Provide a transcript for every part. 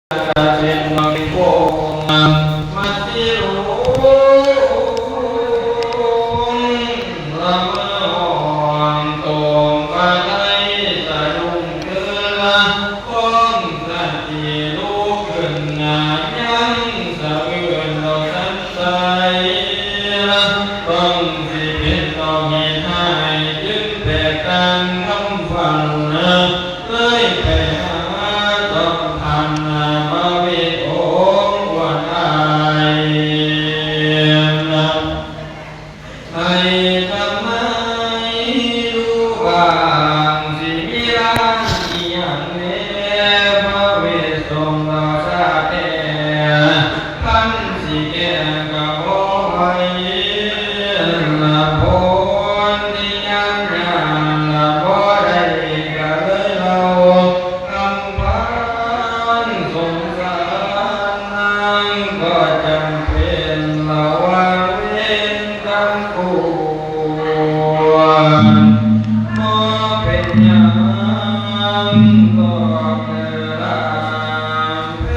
ເປັນພວກມັດຕິໂລມ ລະເມີອອ່ອນຕົງກະໄດສະດຸ້ງຕື່ນລະ ພ້ອມສະຕິລຸກຂຶ້ນນາ ຍັງສະເອື້ອນດອກສັນໄສ ຕ້ອງຊິເປັນດອກເຫດຮ້າຍ ຈຶ່ງແຕກຕ່າງຄຳຝັນນະ ເລີຍໄປຫາຕ້ອງທ່ານນາ ພະເວດອົງອວດອ້າຍນະ ໃຫ້ທຳນາຍດູບ້າງ ຊິມີລາງອີ່ຫຍັງແດ່ ພະເວດສົງເຈົ້າຊາແທ້ ຄັນຊິແກ້ກໍບໍ່ໄຫວ ລະພົນທີ່ຍານຍານລະບໍ່ໄດ້ ກໍເລີຍເລົ່າຄຳພັນສົງສານນາງ ກໍຈຳເປັນລະຫວ່າງເວນ ກຳກວນ ບໍ່ເປັນຫຍັງດອກເດີ ລ້າງແຜ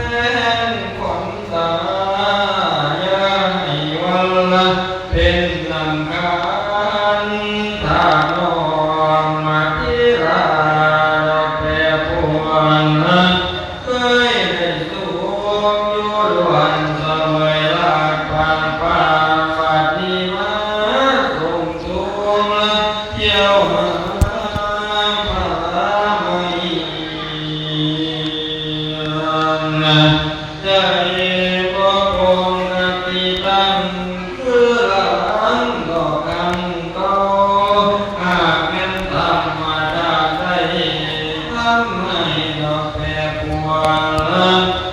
ນຂວັນຕາ ຢ່າໃຫ້ວັນລະເປັນອັງຄານ ຖ້ານ້ອງມາທີລາດອກແປປວນ ເຄີຍໄດ້ສຸກຢູ່ລ້ວນສະເຫວີຍລາດປານປ່າ ບັດນີ້ມາສົມທົບທຽວຫາພະລາໄມ ໃຈບໍ່ປົກກະຕິຕັ້ງ ຄືຫຼັງດອກຄັນເກົ່າ ຫາກແມ່ນທຳມະຊາດໃດ ທຳໃຫ້ດອກແປປວນ